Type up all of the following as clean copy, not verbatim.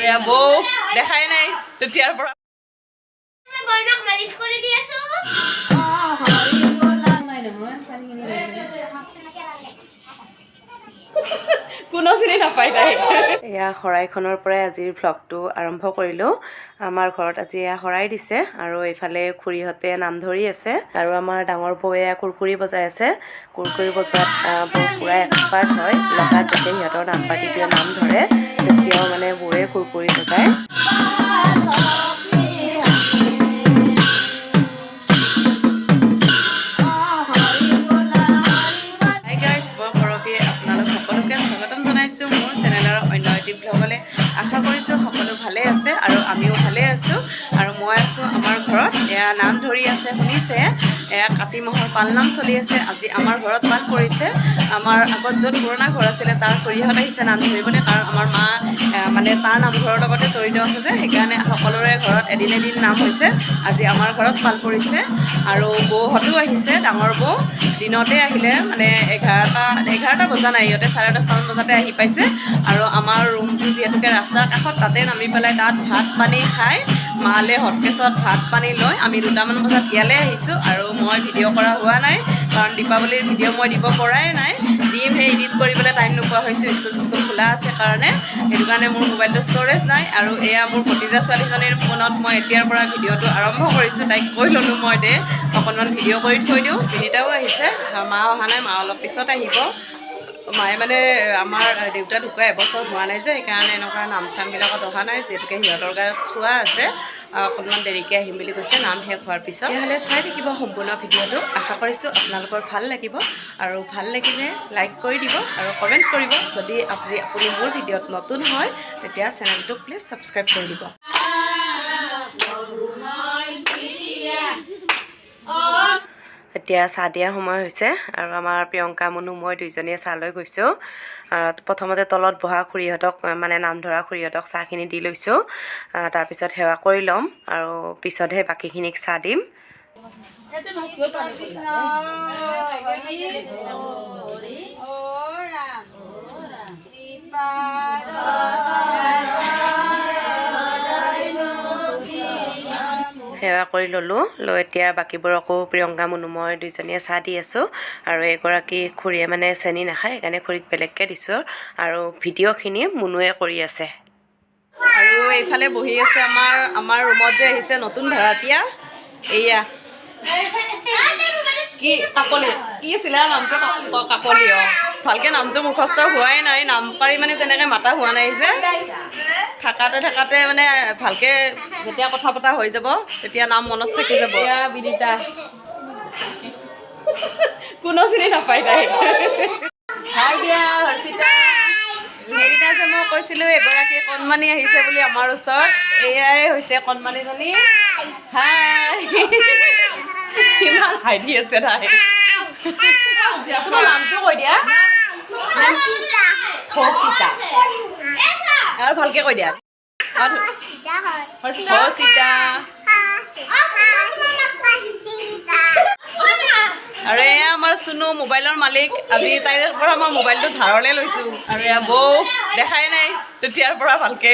এয়া বৌ দেখাই নাই তেতিয়াৰ পৰা। মই বৰমাক মালিচ কৰি দি আছো। নাই নহয়, পানীখিনি। কোনো চিনি নাপায় তাইক। এয়া শৰাইখনৰ পৰাই আজিৰ ভ্লগটো আৰম্ভ কৰিলোঁ। আমাৰ ঘৰত আজি এয়া শৰাই দিছে আৰু এইফালে খুৰীহঁতে নাম ধৰি আছে আৰু আমাৰ ডাঙৰ বৌয়ে এয়া কুৰকুৰি বজাই আছে। কুৰকুৰি বজোৱাত বৌ পূৰা এক্সপাৰ্ট হয়। লগাত যেতিয়া সিহঁতৰ নাম পাৰ্টিটোৱে নাম ধৰে, তেতিয়াও মানে বৌয়ে কুৰকুৰি বজায়। হাই গাইজ, মই কৰবীয়ে আপোনালোক সকলোকে স্বাগতম জনাইছোঁ মোৰ চেনেলৰ অন্য এটি ভ্লগলৈ। আশা কৰিছোঁ সকলো ভালে আছে আৰু আমিও ভালে আছোঁ। আৰু মই আছোঁ আমাৰ ঘৰত। এয়া নাম ধৰি আছে, শুনিছে। এয়া কাতি মাহৰ পালনাম চলি আছে। আজি আমাৰ ঘৰত পাল পৰিছে। আমাৰ আগত য'ত পুৰণা ঘৰ আছিলে, তাৰ খুৰীহঁত আহিছে নাম ধৰিবলৈ, কাৰণ আমাৰ মা মানে তাৰ নামঘৰৰ লগতে জড়িত আছে যে, সেইকাৰণে সকলোৰে ঘৰত এদিন এদিন নাম হৈছে। আজি আমাৰ ঘৰত পাল পৰিছে আৰু বৌহঁতো আহিছে। ডাঙৰ বৌ দিনতে আহিলে, মানে 11টা বজা নাই, ইহঁতে 10:30মান বজাতে আহি পাইছে। আৰু আমাৰ ৰুমটো যিহেতুকে ৰাস্তাৰ কাষত, তাতে নামি পেলাই তাত ভাত পানী খাই মালে হটকেছত ভাত পানী লৈ আমি 2টামান বজাত ইয়ালৈ আহিছোঁ। আৰু মই ভিডিঅ' কৰা হোৱা নাই, কাৰণ দীপাৱলীৰ ভিডিঅ' মই দিব পৰাই নাই। দিম, সেই এডিট কৰিবলৈ টাইম নোপোৱা হৈছোঁ, স্কুল চিস্কুল খোলা আছে কাৰণে। সেইটো কাৰণে মোৰ মোবাইলটো ষ্ট'ৰেজ নাই। আৰু এয়া মোৰ ভতিজা ছোৱালীজনীৰ ফোনত মই এতিয়াৰ পৰা ভিডিঅ'টো আৰম্ভ কৰিছোঁ। তাইক কৈ ল'লোঁ মই, দে অকণমান ভিডিঅ' কৰি থৈ দিওঁ। চিনিতাও আহিছে। মা অহা নাই, মা অলপ পিছত আহিব। মায়ে মানে আমাৰ দেউতা ঢুকুৱা এবছৰ হোৱা নাই যে, সেইকাৰণে এনেকুৱা নাম চামবিলাকত অহা নাই, যিহেতুকে সিহঁতৰ গাত চোৱা আছে। অকণমান দেৰিকৈ আহিম বুলি কৈছে, নাম শেষ হোৱাৰ পিছত। তেতিয়াহ'লে চাই থাকিব সম্পূৰ্ণ ভিডিঅ'টো। আশা কৰিছোঁ আপোনালোকৰ ভাল লাগিব আৰু ভাল লাগিলে লাইক কৰি দিব আৰু কমেণ্ট কৰিব। যদি আজি আপুনি মোৰ ভিডিঅ'ত নতুন হয়, তেতিয়া চেনেলটো প্লিজ ছাবস্ক্ৰাইব কৰি দিব। এতিয়া চাহ দিয়া সময় হৈছে আৰু আমাৰ প্ৰিয়ংকা, মুনু, মই দুইজনীয়ে চাহ লৈ গৈছোঁ। প্ৰথমতে তলত বহা খুৰীহঁতক, মানে নাম ধৰা খুৰীহঁতক চাহখিনি দি লৈছোঁ। তাৰপিছত সেৱা কৰি ল'ম আৰু পিছতহে বাকীখিনিক চাহ দিম। সেৱা কৰি ল'লোঁ, লৈ এতিয়া বাকীবোৰকো প্ৰিয়ংকা, মুনু, মই দুইজনীয়ে চাহ দি আছোঁ। আৰু এগৰাকী খুৰীয়ে মানে চেনি নাখায়, সেইকাৰণে খুৰীক বেলেগকৈ দিছোঁ। আৰু ভিডিঅ'খিনি মুনুৱে কৰি আছে। আৰু এইফালে বহি আছে আমাৰ ৰুমত যে আহিছে নতুন ভাড়াতীয়া, এইয়া কি কাকলি, কি আছিলে নামটো? কাকলি। অঁ, ভালকে নামটো মুখস্থ হোৱাই নাই। নাম পাৰি মানে তেনেকে মাতা হোৱা নাই যে। থাকাতে থাকাতে মানে ভালকে যেতিয়া কথা পতা হৈ যাব, তেতিয়া নাম মনত থাকি যাব। এয়া বিনীতা, কোনো চিনি নাপায় তাইক। হাই দিয়া হৰ্ষিতা। সেইদিনা যে মই কৈছিলোঁ এগৰাকী কণমানি আহিছে বুলি আমাৰ ওচৰত, এয়াই হৈছে কণমানিজনী। হাই, কিমান হাই দি আছে তাই। তোমাৰ নামটো কৈ দিয়া। হৰ্ষিতা। আৰু ভালকে কৈ দিয়া। হৰ্ষিতা। আৰু এয়া আমাৰ চুনু, মোবাইলৰ মালিক। আজি তাইৰ পৰা মই মোবাইলটো ধাৰলৈ লৈছোঁ। আৰু এয়া বৌ দেখাই নাই তেতিয়াৰ পৰা ভালকে।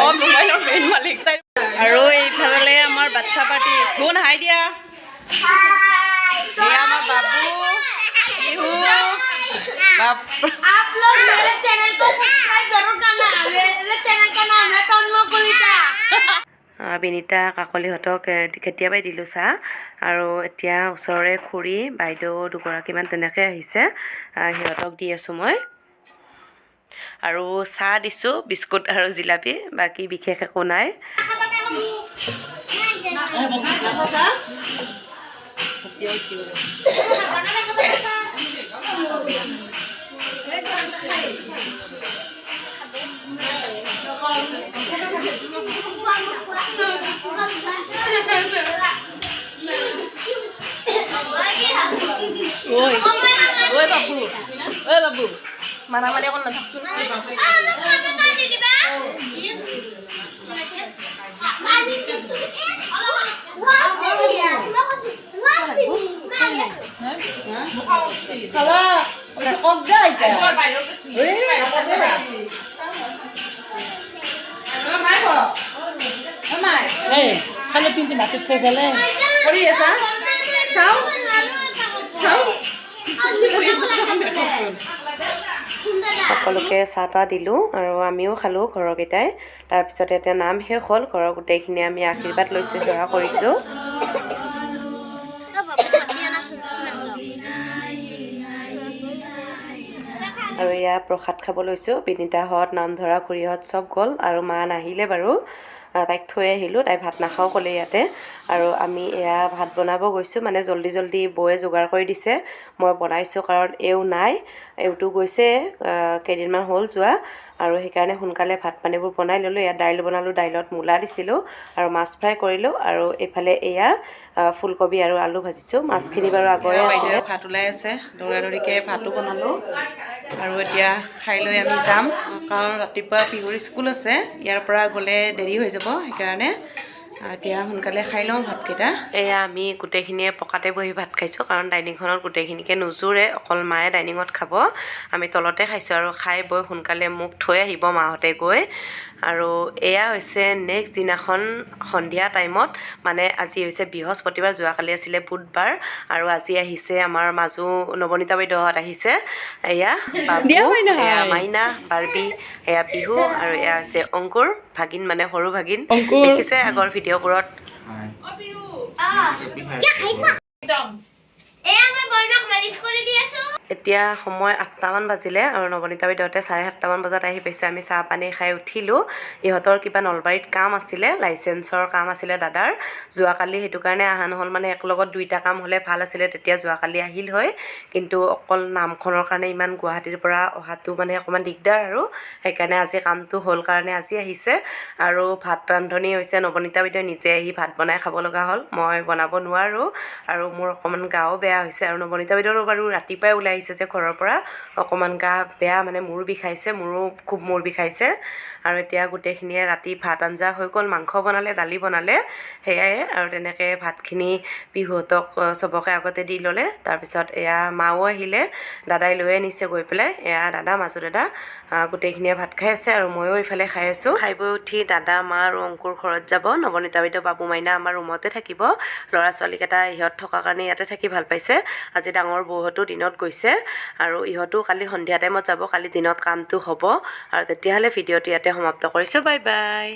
অঁ, মোবাইলৰ মেইন মালিক তাই। আৰু এইফালে আমাৰ বাচ্ছা পাৰ্টি। শুন, হাই দিয়া। এয়া আমাৰ বাবু, পিহু, বাপ। आप लोग मेरे चैनल को सब्सक्राइब जरूर करना। मेरे चैनल का नाम है तन्मय कलिता। বিনীতা, কাকলিহঁতক কেতিয়াবাই দিলোঁ চাহ। আৰু এতিয়া ওচৰৰে খুৰী, বাইদেউ দুগৰাকীমান তেনেকৈ আহিছে, সিহঁতক দি আছোঁ মই। আৰু চাহ দিছোঁ, বিস্কুট আৰু জিলাপি, বাকী বিশেষ একো নাই। ঐ ঐ বাবু, ঐ বাবু, মাৰামাৰি অকণ নাথাকচোন। এই চালৰ টিনটো মাটিত থৈ পেলাই। কৰি আছা? চাওঁ চাওঁ, কি কৰি আছা দেখোন। সকলোকে চাহ তাহ দিলোঁ আৰু আমিও খালোঁ ঘৰৰকেইটাই। তাৰপিছতে এতিয়া নাম শেষ হ'ল, ঘৰৰ গোটেইখিনি আমি আশীৰ্বাদ লৈছোঁ, সেৱা কৰিছোঁ। আৰু এয়া প্ৰসাদ খাব লৈছোঁ। বিনীতাহঁত, নাম ধৰা খুৰীহঁত চব গ'ল আৰু মা নাহিলে বাৰু। তাইক থৈ আহিলোঁ, তাই ভাত নাখাওঁ ক'লে ইয়াতে। আৰু আমি এয়া ভাত বনাব গৈছোঁ, মানে জল্দি জল্দি বৌয়ে যোগাৰ কৰি দিছে, মই বনাইছোঁ, কাৰণ এওঁ নাই। এওঁতো গৈছে, কেইদিনমান হ'ল যোৱা। আৰু সেইকাৰণে সোনকালে ভাত পানীবোৰ বনাই ল'লোঁ। ইয়াত দাইল বনালোঁ, দাইলত মূলা দিছিলোঁ আৰু মাছ ফ্ৰাই কৰিলোঁ। আৰু এইফালে এয়া ফুলকবি আৰু আলু ভাজিছোঁ। মাছখিনি বাৰু আগৰে আছিলে। বাইদেৱে ভাত ওলাই আছে, দৌৰা দৌৰিকৈ ভাতো বনালোঁ আৰু এতিয়া খাই লৈ আমি যাম, কাৰণ ৰাতিপুৱা পিহুৰ স্কুল আছে। ইয়াৰ পৰা গ'লে দেৰি হৈ যাব, সেইকাৰণে এতিয়া সোনকালে খাই লওঁ ভাতকেইটা। এয়া আমি গোটেইখিনিয়ে পকাতে বহি ভাত খাইছোঁ, কাৰণ ডাইনিংখনত গোটেইখিনিকে নোজোৰে। অকল মায়ে ডাইনিঙত খাব, আমি তলতে খাইছোঁ। আৰু খাই বৈ সোনকালে মোক থৈ আহিব মাহঁতে গৈ। আৰু এয়া হৈছে নেক্সট দিনাখন সন্ধিয়া টাইমত, মানে আজি হৈছে বৃহস্পতিবাৰ, যোৱাকালি আছিলে বুধবাৰ। আৰু আজি আহিছে আমাৰ মাজু নৱনীতা বাইদেউহঁত আহিছে। এয়া বাবু, এয়া মাইনা, বাৰ্বি, এয়া পিহু আৰু এয়া হৈছে অংকুৰ ভাগিন, মানে সৰু ভাগিন। অংকুৰ। দেখিছে আগৰ ভিডিঅ'বোৰত। এয়া মই বৰমাক মালিচ কৰি দি আছো। এতিয়া সময় 8টামান বাজিলে আৰু নৱনীতা বাইদেউহঁতে 7:30মান বজাত আহি পাইছে। আমি চাহ পানী খাই উঠিলোঁ। ইহঁতৰ কিবা নলবাৰীত কাম আছিলে, লাইচেঞ্চৰ কাম আছিলে দাদাৰ যোৱাকালি, সেইটো কাৰণে অহা নহ'ল। মানে একেলগত দুইটা কাম হ'লে ভাল আছিলে, তেতিয়া যোৱাকালি আহিল হয়। কিন্তু অকল নামখনৰ কাৰণে ইমান গুৱাহাটীৰ পৰা অহাটো মানে অকণমান দিগদাৰ আৰু সেইকাৰণে আজি কামটো হ'ল কাৰণে আজি আহিছে। আৰু ভাত ৰান্ধনি হৈছে নৱনীতা বাইদেউ, নিজে আহি ভাত বনাই খাব লগা হ'ল। মই বনাব নোৱাৰোঁ আৰু মোৰ অকণমান গাও বেয়া হৈছে। আৰু নৱনীতা বাইদেউৰো বাৰু ৰাতিপুৱাই ওলাই আহিছে যে ঘৰৰ পৰা, অকণমান গা বেয়া, মানে মূৰ বিষাইছে, মোৰো খুব মূৰ বিষাইছে। আৰু এতিয়া গোটেইখিনিয়ে ৰাতি ভাত আঞ্জা হৈ গ'ল, মাংস বনালে, দালি বনালে, সেয়াই। আৰু তেনেকৈ ভাতখিনি পিহুহঁতক চবকে আগতে দি ল'লে। তাৰপিছত এয়া মাও আহিলে, দাদাই লৈ আনিছে গৈ পেলাই। এয়া দাদা, মাজু দাদা, গোটেইখিনিয়ে ভাত খাই আছে আৰু ময়ো ইফালে খাই আছোঁ। খাই বৈ উঠি দাদা, মা আৰু অংকুৰ ঘৰত যাব। নৱনীতা বাইদেউ, বাবু, মাইনা আমাৰ ৰুমতে থাকিব। ল'ৰা ছোৱালীকেইটা ইহঁত থকাৰ কাৰণে ইয়াতে থাকি ভাল পাইছে। আজি ডাঙৰ বৌহঁতো দিনত গৈছে আৰু ইহঁতো কালি সন্ধিয়া টাইমত যাব, কালি দিনত কামটো হ'ব। আৰু তেতিয়াহ'লে ভিডিঅ'টো ইয়াতে সমাপ্ত কৰিছোঁ। Bye bye.